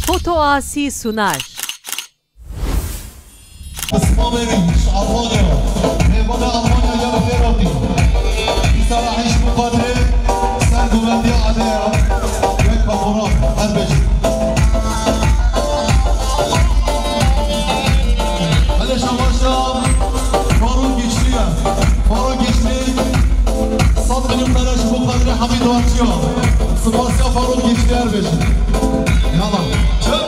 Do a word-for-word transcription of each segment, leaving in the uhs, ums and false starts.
Foto Asî Sunar. Pismamê wî ji Almanya, mêvana Almanya ya bi xêr hatî. Dîsa Rahîş Muqadirê ser govendiya Adeya wek kamoran her bêjin. Hele şabaşa Faruk Güçlü ya. Faruk Güçlü sed milyon tane ji bo Kadirê Hamîd Doğançı ya. Spasiya Faruk Güçlü her bêjin. Yala. Çök.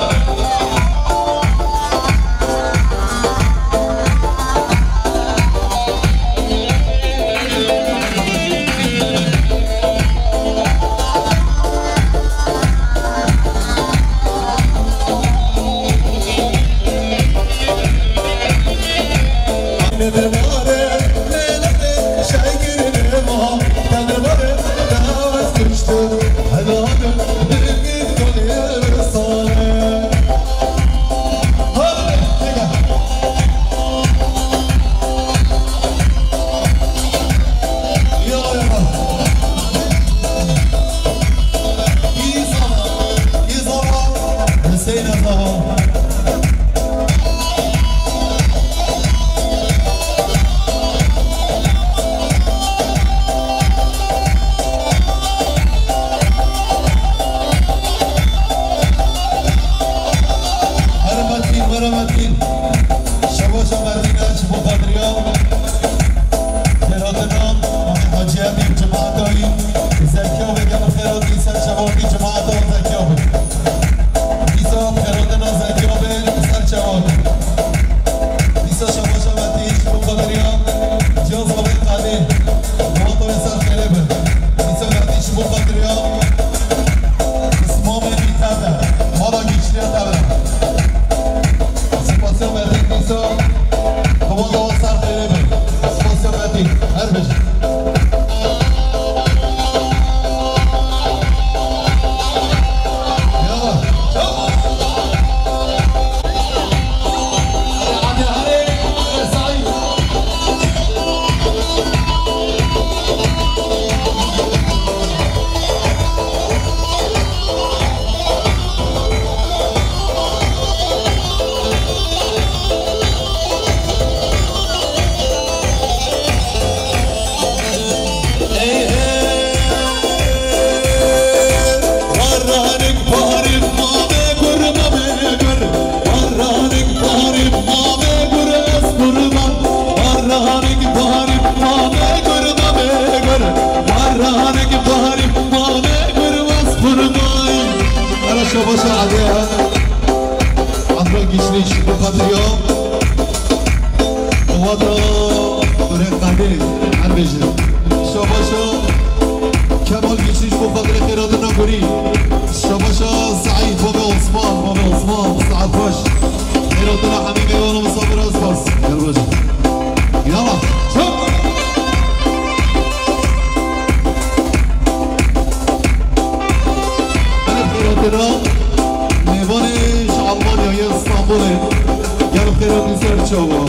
Here Metîn, were Metîn. Şebaşa Metîn, her çi bo Qediriya. Xêratina Hacî Emîn, cemaeta wî. Zerkiya be gel xêratî ser çavakî cemaeta Zerkiya be. Dîsa xêratina Zerkiya be ser çavakî. Dîsa şebaşa Metîn, ji bo Qediriya. Cihaz Babê Qadê. Wata wê ser xêrê be. Dîsa Metîn, ji bo Qediriya. Pismamê wî tevle. Mala Güçlüya tevle. Spasiya Metîn dîsa. Bi wata wê ser xêrê be. Spasiya Metîn. Her bijî. Yala. Çabuk. Ara şabaşa Adê. Adnan Güçlü, ji bo Qediriya. Wata Kurê Qedê, her bêjin. Şabaşa Kemal Güçlü, ji bo Qediriya xêratina gurî. Şabaşa Seîd, Babê Osman, Babê Osman, saet xweş. Xêratina hemî mêvan û misafir ez bas. Gel bêjin. Yala, çök! Her xêratina mêvanê ji Almanya yê Stenbolê. Gel xêratî ser çava.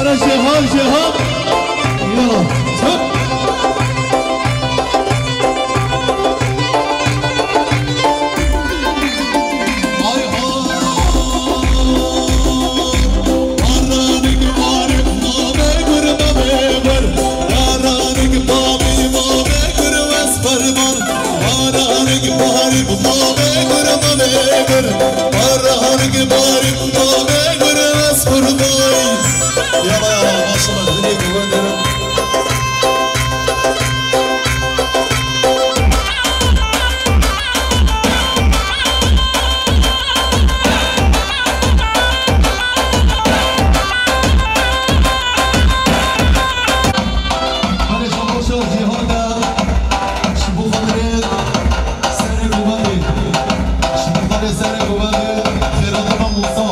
Ara Şêhan, Şêhan. Ya. Çök. Ay, ay. Aranik, arik, mame, gurma, beber. Aranik, mami, mame, gurma, sperman. Aranik, arik, mame, gurma, beber. Aranik, arik, mame, gurma, sperman. Yala, yala, maşallah, dilê ku wenderim. Hale şabaşa cîhan de, ji bo xatirê serê govendê, ji bo xatirê serê govendê, xêratina Musa.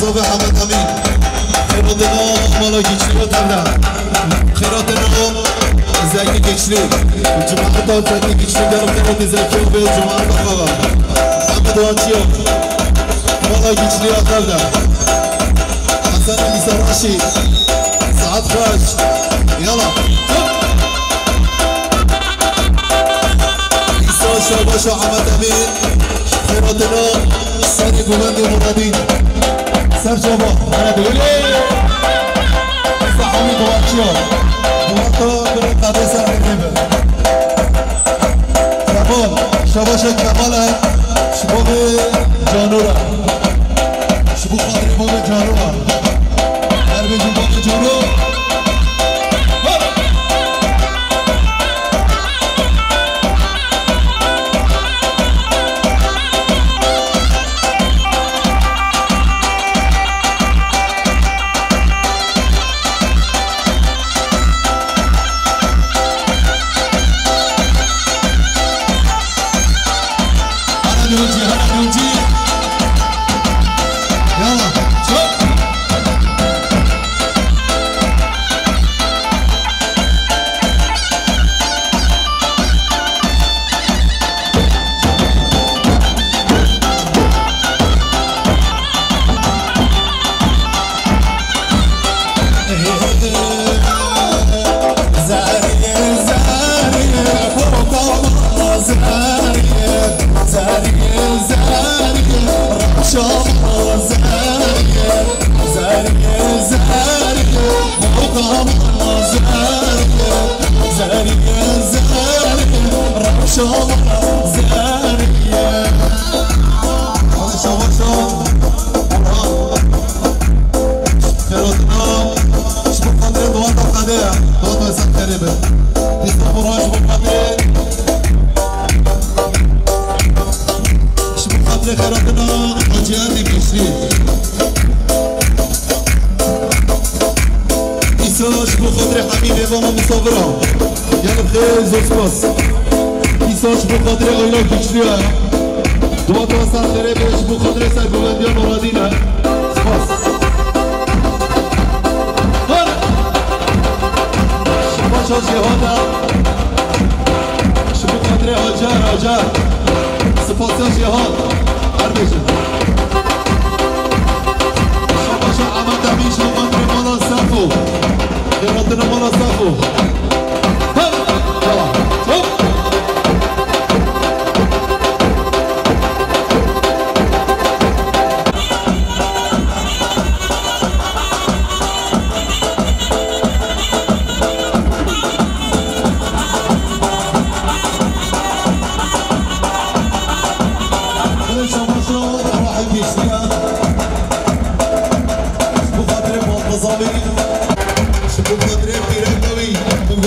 Ve Hemed Emîn. Xêratê no mala Gîçlî ve tevde. Xêratê no Zekî Gîçlî. Cemaeta Zekî Gîçlî, gelo xêratê Zekî ve cemaeta xwe ve. Hemed Waçiyo. Mala Gîçlî ve tevde. Hesen Îsa Raşî. Saet xweş. Yala. Îsa Şabaşa Hemed Emîn. Xêratê no serê Govendê Muradîn. Ser çava, hele degilê. Îsa Hamîd Duaçiya. Duata bire qadê ser degilê be. Kemal, Şabaşa Kemal e. Ji bo vê Cano re. Ji bo xatirê bo vê Cano re. Her bêjin bo vê Cano. Hana nûcî, hana nûcî. Yala, çop. Hadi şabaş ol. Xêrotina, ji bo xatirê Duata Qadê ye. Duata Esad Xerê be. Îstanbul, ji bo xatirê, ji bo xatirê xêrotina Hacî Erdî Bîşrî. Îsa ji bo xatirê Hemîdê ve me misafir e. Gelek xêr, zor spas. Îsa ji bo xatirê Ayla Güçlü ye. Duata Esad Xerê be, ji bo xatirê Seygovendiya Muradîn e. Spas. Şabaşa Cîhan e. Ji bo xatirê Hacer, Hacer. Spasiya Cîhan. Her bêjin. Şabaşa Emed Emîn, ji bo xatirê mala Sefo. Xêratina mala Sefo. Şabaşa Rahim Yeşilya. Ji bo xatirê Baltazarê, ji bo xatirê pîreka wî, bi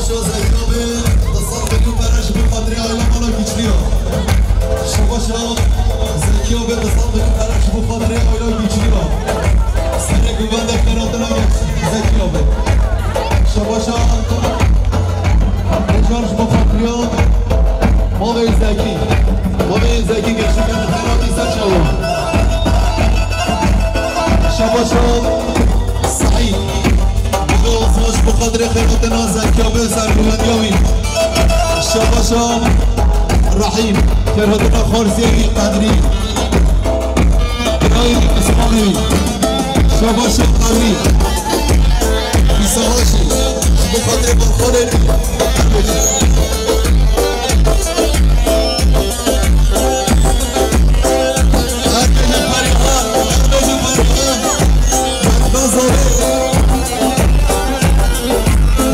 Şo Zekî abi, di sed milyon pere ji bo xatirê aile mala Güçlü ya. Şabaşa Zekî abi, di sed milyon pere ji bo xatirê aile Güçlü ya. Serê govende xêratina Zekî abi. Şabaşa Necar ji bo xatirê mavê Zekî. Mavê Zekî geçiken xêratî ser çawa. Şabaşa Saîd. Bû ji bo xatirê xêratina Zekî abi û sergovendiya wî. Şabaşa Rahîm. Xêrhatina xwarziyê wî Qedrî. Birayê wî Osmanê wî. Şabaşa Qedrî. Îsa Haşî. Ji bo xatirê balxanê wî.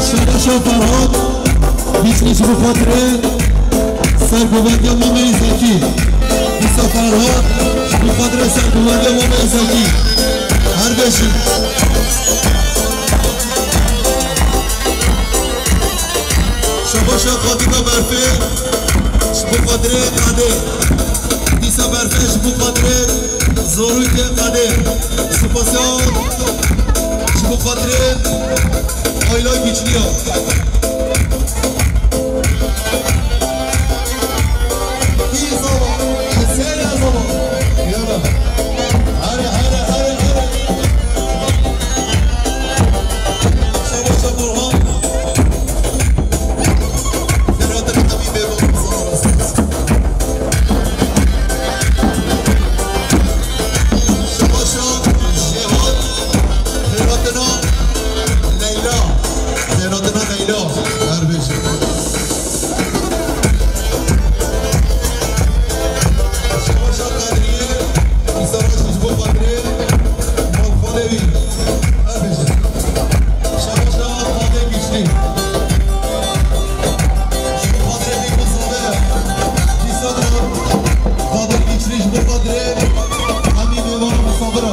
Şabaşa Ferhat, Güçlü ji bo xatirê sergovendiya Mamê Zekî. Îsa Ferhat, ji bo xatirê sergovendiya Mamê Zekî. Her beşî. Şabaşa Xatîka Berfê, ji bo xatirê Qedê. Dîsa Berfê ji bo xatirê Zorûkê Qedê. Spasiya ji bo xatirê Ayla Güçlü ya. Î zava, Hüseyin zava. Yala. Hadi, hadi, hadi, hadi. Şabaşa Burhan. Selahattin Habibê bak, sağ olasın. Şabaşa Şehat. Xêratina Leyla. Xêratina Leyla. Her beşi. Şabaşa Kadriye. Îsa Raşid ji bo xatirê malxanê wî. Her beşi. Şabaşa Kadê Güçlü. Ji bo xatirê Bîbû Zade. Dîsa Kadê Güçlü ji bo xatirê hemî mêvana misafira.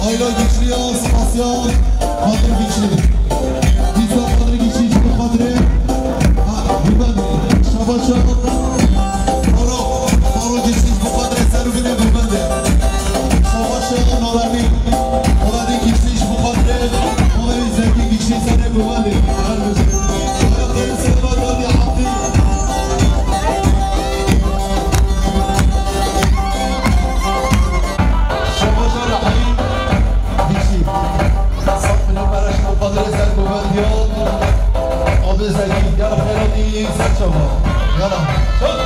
Ayla Güçlü ya, spasiya Kadê Güçlü. Dîsa Kadê Güçlü ji bo xatirê, ha, Gulbendê. Şabaşa Faro, Faro Güçlü ji bo xatirê ser û binê Gulbendê. Şabaşa Navernî, Navernî Güçlü ji bo xatirê, Navernî Zekî Güçlü serê Gulbendê. Her bijî. Ayaklarını sevmez hadi Abdî. Şabaşa Rahîm Güçlü. Sed milyon pere ji bo xatirê sergovendiya Abê Zekî. Gel xêratî ser çava. Yala. Çak.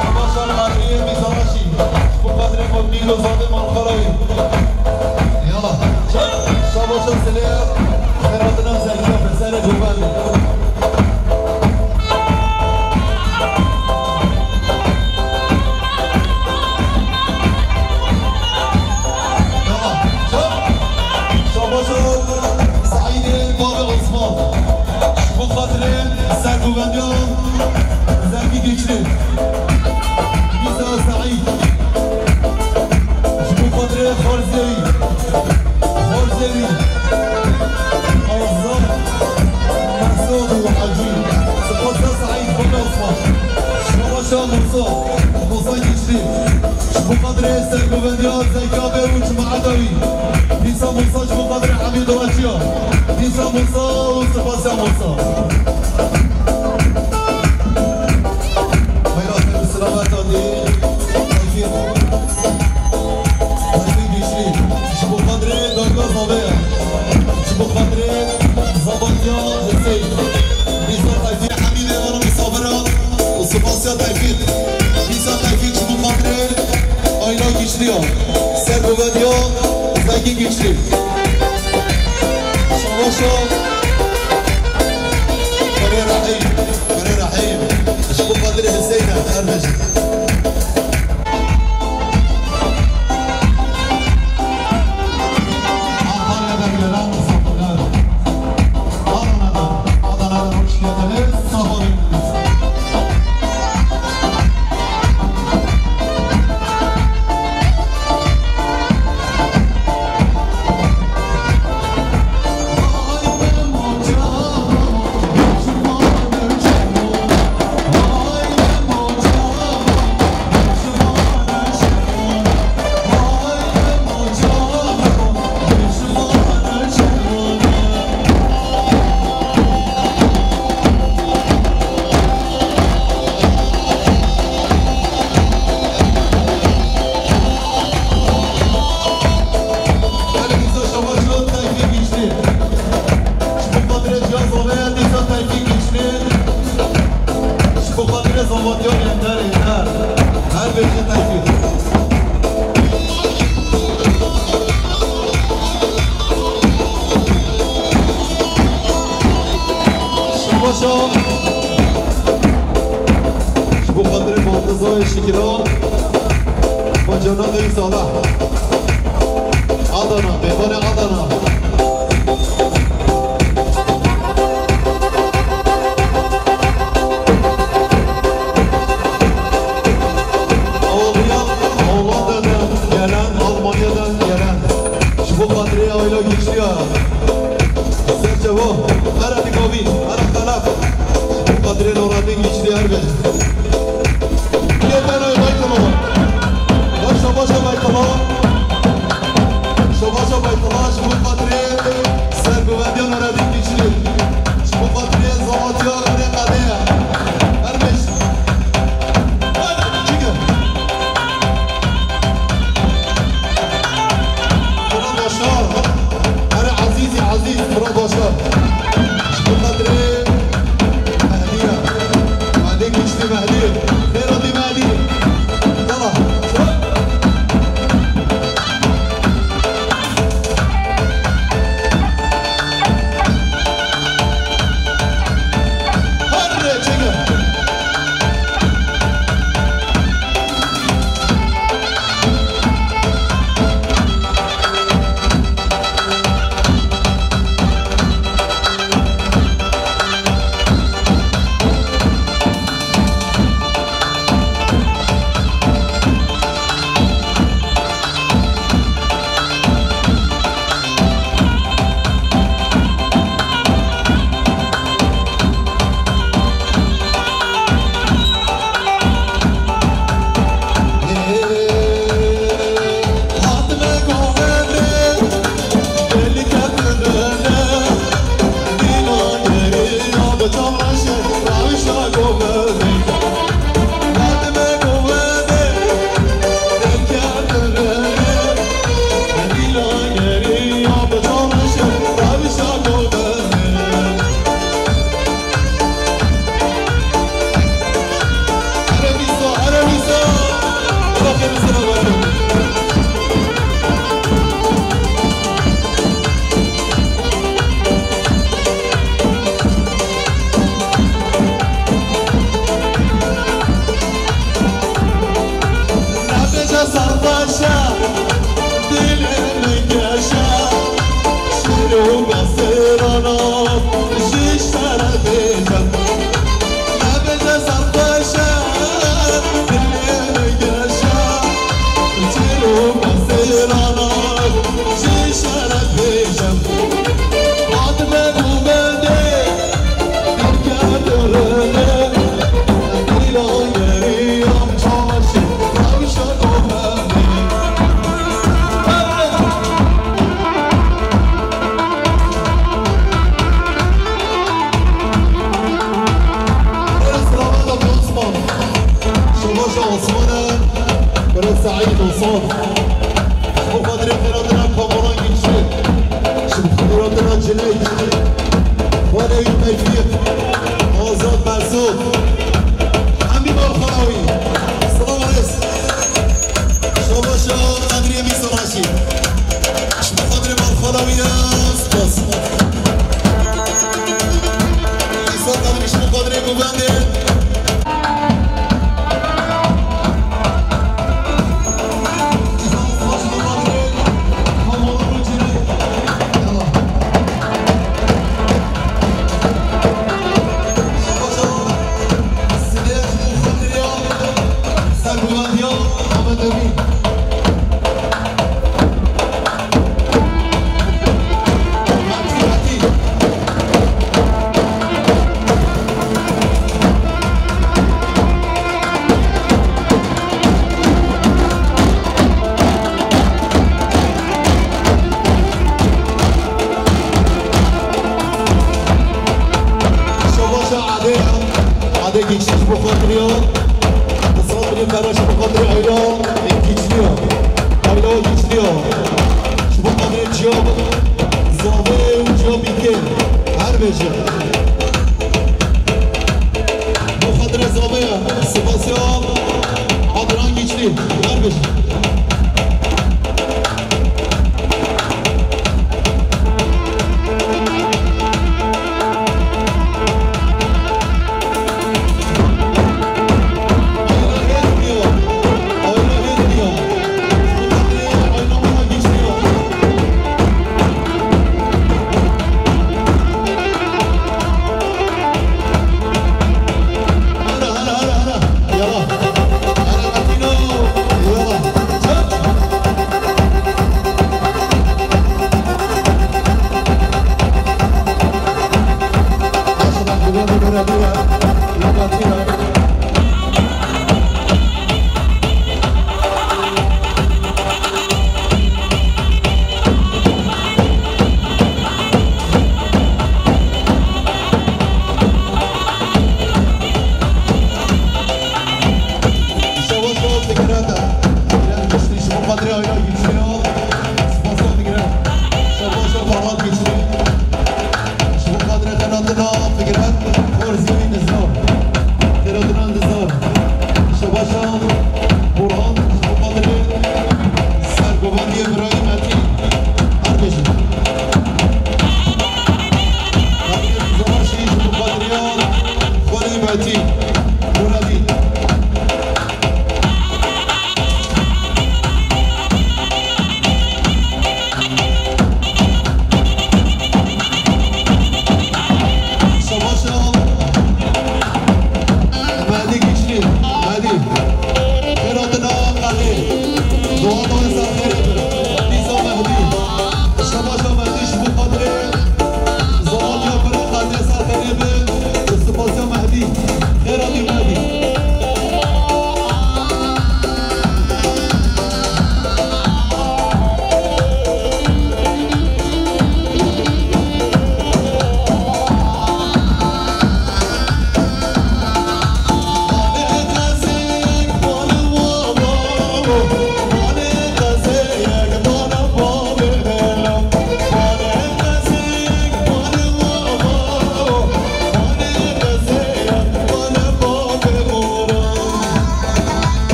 Şabaşa Kadriye Mîzanaşî. Ji bo xatirê Mobîl û Zadê Malxarawî. Yala. Çak. Şabaşa Silê. Xêratina Zekî. Serê govendê. Şabaşa Saîdê bavê Osman. Ji bo xatirê sergovendiya Zekî Güçlü. Dîsa Saîd. Ji bo xatirê Xwarzêwî. Xwarzêwî. Azad. Mesûd û Hecî. Spasiya Saîd, bavê Osman. Şabaşa Musa. Musa Güçlü. Ji bo xatirê sergovendiya Zekî Bey û cemaeta wî. Dîsa Musa ji bo xatirê Hemîd Raçiya. Dîsa Musa û spasiya Musa. Xeyra te bi selamet hatî. Tevfîq. Tevfîq Güçlü. Ji bo xatirê Darga Zavê. Ji bo xatirê Zabatiya Huseyî. Dîsa Tevfîq Hemîdê vana misafira. Û spasiya Tevfîq. Dîsa Tevfîq ji bo xatirê Ayla Güçlü ya. Sergovendiya Zekî Güçlü. Şabaşa. Xwedê Rehîm. Xwedê Rehîm. Ji bo xatirê Huseyne. Her bijî. Antalya'dan gelen misafirler. Adana'dan, Adana'dan hoş geldiniz. Sağ olun. Ji bo xatirê Baltazarê Şikiran, Bacanan Dewî Sala. Adana, mêvanê Adana. Awiya Hollanda'dan gelen, Almanya'dan gelen. Ji bo xatirê Ayla Güçlü ya. Serçe bo. Ara dikavî, ara xelaf. Ji bo xatirê Nurettin Güçlü her bêjin. Yê beno Beytullah. Başa başa Beytullah. Şabaşa Beytullah, ji bo xatirê sergovendiya Nurettin Güçlü. Ji bo xatirê Zawatiya Rê Qedeye. Her beş. Haydi, çıkın. Fırat Başar. Her Azîzî Azîz, Fırat Başar. Ji bo xatirê Mehdiye. Mehdi Güçlü Mehdi. Xêr hatî Mehdi. Yala. Şabaşa Osman'e, Kara Said Osman. Ji bo xatirê xêratina Kamalan Güçlü. Ji bo xêratina Cüneyt. Xwedê Tevfîq. Azad Mesut. Emî Balxanawî. Silav û rêz. Şabaşa Qedriyê Mîsa Reşîd. Ji bo xatirê Balxanawî ya spas. Mîsa Qedrî ji bo xatirê govendê. Şabaşa Adê, Adê Güçlü ji bo xatirê ya. Misafirê xera ji bo xatirê Ayla Güçlü ya. Ayla Güçlü ya. Ji bo xatirê Ciya Zavê û Ciya Bîkê. Her bêje. Bo xatirê Zavê ya. Spasiya Adnan Güçlü. Her bêje. Şebaşa Fikret, Fikret Kiştî, ji bo xatirê ayna Kiştî ya, spasiya Fikret. Şebaşa Ferhat Kiştî, ji bo xatirê Xenatina Fikret, Xor Zînî Nizar, Xêratina Nizar. Şebaşa Burhan, ji bo xatirê sergovendiyê birayê Metî. Her bêjin. Xatirê Zavaşî, ji bo xatiriya Xwelê Metî. Muradî. Şebaşa Medî Kiştî, Medî. Xêratina Qedê. Dua dua ser xêrê bin. Dîsa Mehdî. Şebaşa Mehdî ji bo xatirê Zolal ya pira Qedê ser xêrê bin. Spasiya Mehdî. Xêra dî Mehdî.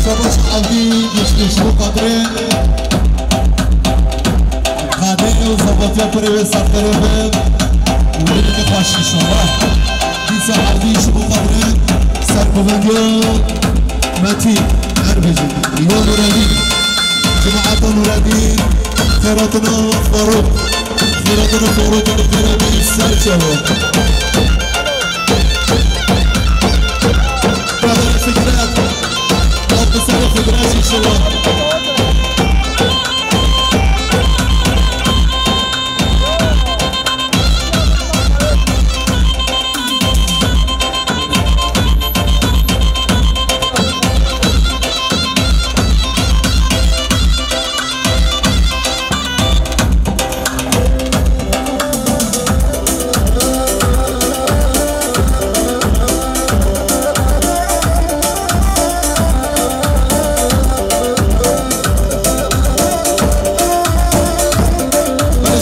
Şebaş Avdî, Kiştî, ji bo xatirê Qedê û Zevatiya kurê wê serxêrê bin û wê bike xweş înşallah. Dîsa Avdî, ji bo xatirê sergovendiya Metî, her bêjin, ya Nûredîn, cemaeta Nûredîn, xêratina Farûk. Xêratina Farûk, xêratina Farûk, ser çawa. Brother Fikret, Brother Fikret, inşallah.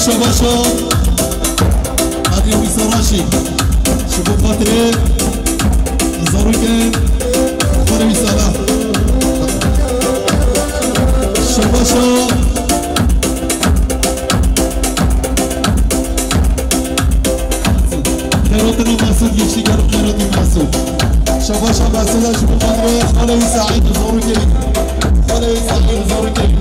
Şabaşa Qadrê Wî Saraşî, ji bo xatirê zarokên xwe re wî sala. Şabaşa Xeyratina Mesûd Giştî, gelo xeyratî Mesûd. Şabaşa Mesûd e ji bo xatirê xalê wî Seîd û zarokê wî. Xalê wî Seîd û zarokê wî.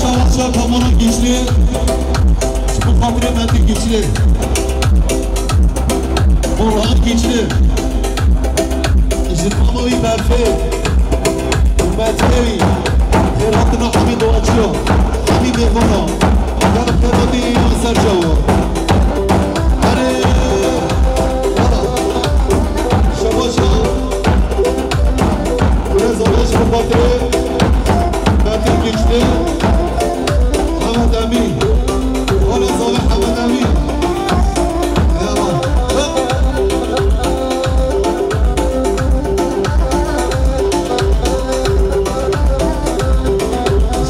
Şabaşa Kamana Giştî, ji bo xatirê Metin Giştî. Orhan Giştî. Ji mama wî Berfê û Metinê wî, xêr hatina hemî duaçiya, hemî mêvana, gel xêr hatî înan ser çawa. Erê, wala, şabaşa, rêza wê ji bo xatirê Metin Giştî, Hemed Emîn, wala, rêza wê Hemed Emîn.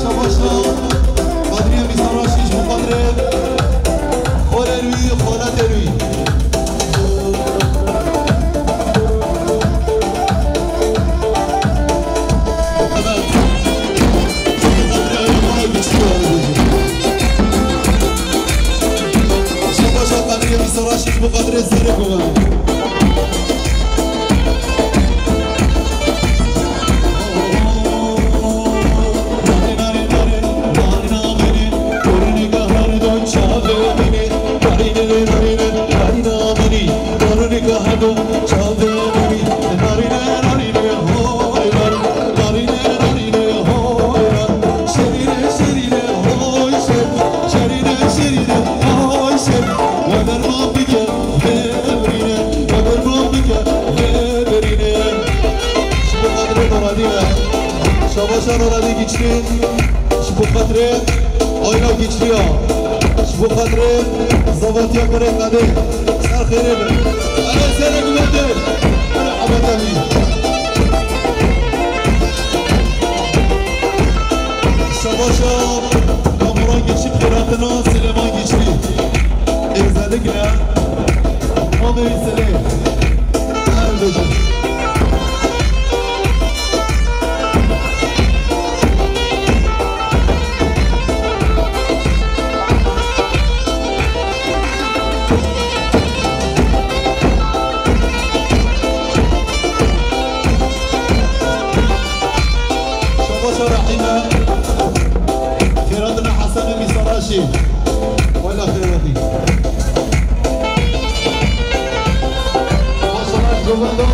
Şabaşa Qadriyê Mîsaraşî ji bo Qadrê xolên wî, xaletên wî. Şabaşa Qadriyê Mîsaraşî ji bo Qadrê Zerê Govan. Şabaşa Radî Giştî, ji bo xatirê Ayla Giştî ya, ji bo xatirê zavatiya kurê Qadê, ser xêrê be. Erê serê gumetê, erê Hemed Emîn. Şabaşa Kamuran Giştî, xêratina Silêman Giştî. Özellikle Mamê Wî Silê. Her bijin. Şabaşa Rehîme, xêratina Hesenê Mîsaraşî. Wela xêratî. Maşallah, govenda,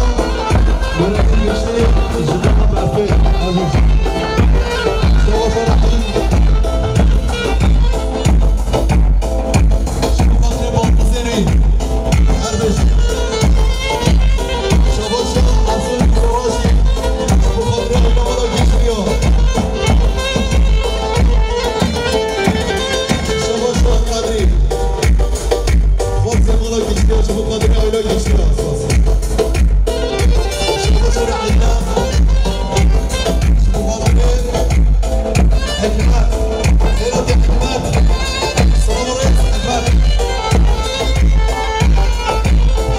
Nurettin Giştî, ji Dana Berfê, Aziz. Şabaşa Rehîm. Şabaşa Baltazarî. Her beş. Şabaşa Aslan Karaşî. Bu kadar Ayla Giştî ya. Şabaşa Kadrî. Xwezê mala Giştî ya, ji bo Qadrê Ayla Giştî ya esas. Ji bo Qadrê Ayla. Ji bo Qadrê Hikmet. Xêratî Hikmet. Selam rêz Hikmet.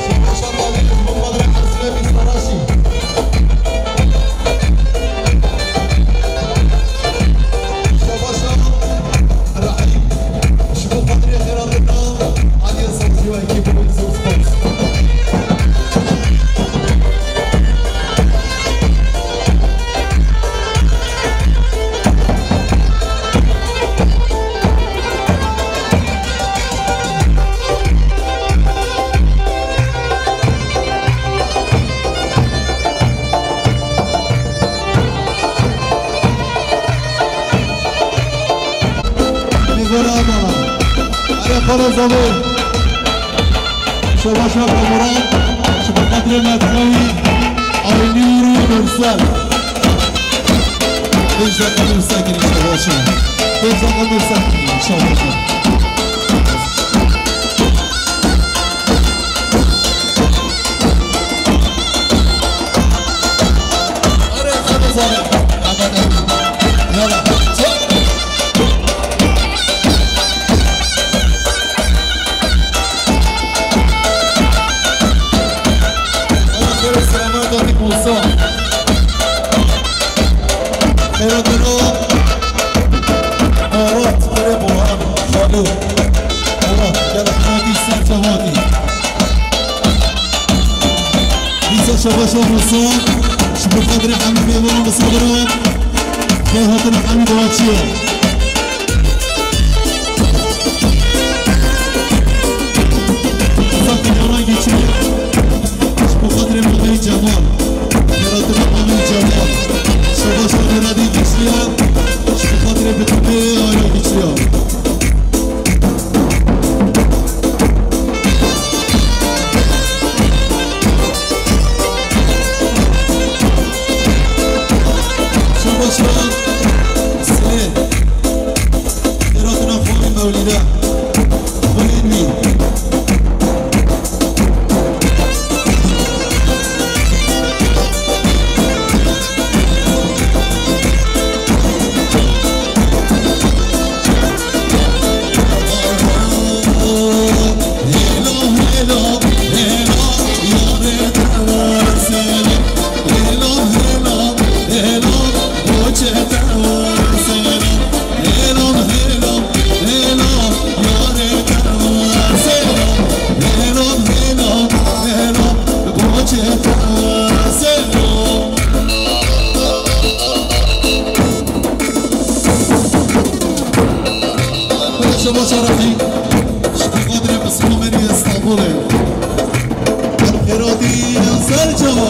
Ji bo Şabaşa Qadrê, ji bo Qadrê Hemsî ve Bîstaraşî. Şabaşa Rahîm, ji bo xatirê xêratina Aliyê Sazî û ekîbê wê zor spas. Mêvana Amana. Erê xala zavê. Şabaşa Kamuran, ji bo xatirê Metkayî, Aynî û Nur Pênc deqa mir sakin inşallah. Pênc deqa mir sakin inşallah. Yala. Selamet olsun. Xêra te re. Arat, xêrê bohem. Şado. Allah, gel hayatî ser çavatî. Dîsa şabaş olsun. Ji bo xatirê hemî mêvanan bi sabir e. Xêr hatin hemî duaçiye. Sakin yaran geçiyor. Ji bo xatirê Mameyî Cemal. Xêratina Mameyî Cemal. Şabaş olsun, radî geçiyor. Ji bo xatirê bitûnê aile geçiyor. Şabaş lan. Sê. Xêratina xwîn Mewlîde. Xwîn wî. Şema şerefî, ji bo xatirê Mislimanê Stenbolê. Xêratî ser çava.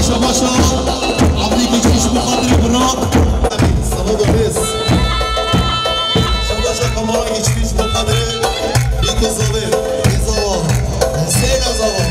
Şema şa, Abdî Keçî ji bo xatirê Birak. Selamet olsun. Şema şa, kamera geçmiş bu kadar. Bir kız alır. Bir zaman. Sen zaman.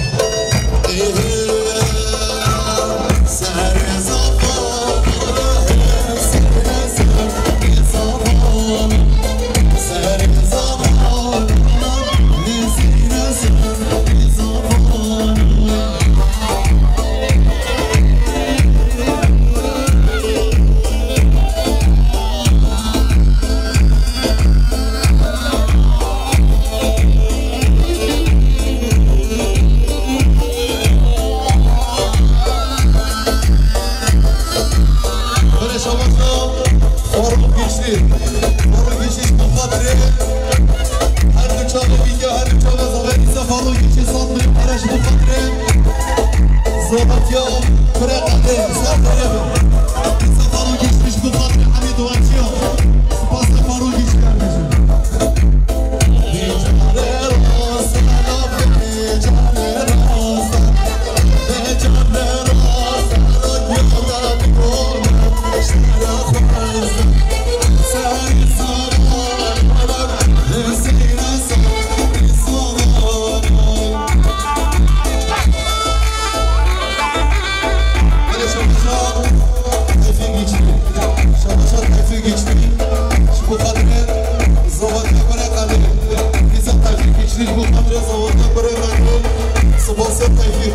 Böyle şabaşa Faruk Güçlü. Faruk Güçlü bu kadri. Her bir çağda video, her bir çağda zaten ise Faruk Güçlü sanmıyor. Her şey bu kadri. Zaten ya, bırak hadi. Sen de ya. Ise Faruk Güçlü bu kadri. Hani duacı yok. Spas Faruk Güçlü kardeşim. Şabaşa Tevfîk Geçti. Şabaşa Tevfîk Geçti. Ji bo xatirê Zavatiya Kurê Qelê. Dîsa Tevfîk Geçti ji bo xatirê Zavatiya Kurê Qelê. Spas Tevfîk.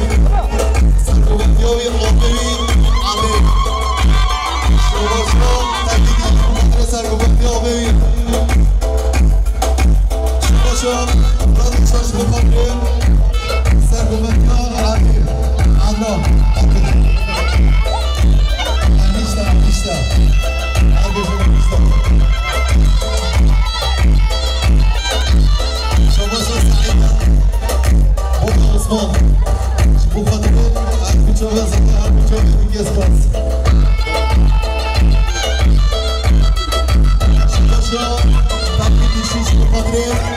Serkuvetiya wî, apê wî, Elî. Şabaşa Tevfîk Geçti ji bo xatirê serkuvetiya apê wî. Şabaşa Radyo Şaş bo xatirê serkuvetiya Elî. Adnan. Enişte, enişte. Herkese enişte. Şabaşa Saîd. Bota Osman. Ji bo xatirê her piçoka zeke, her piçoka dike spas. Şabaşa Tatlı Kişi ji bo xatirê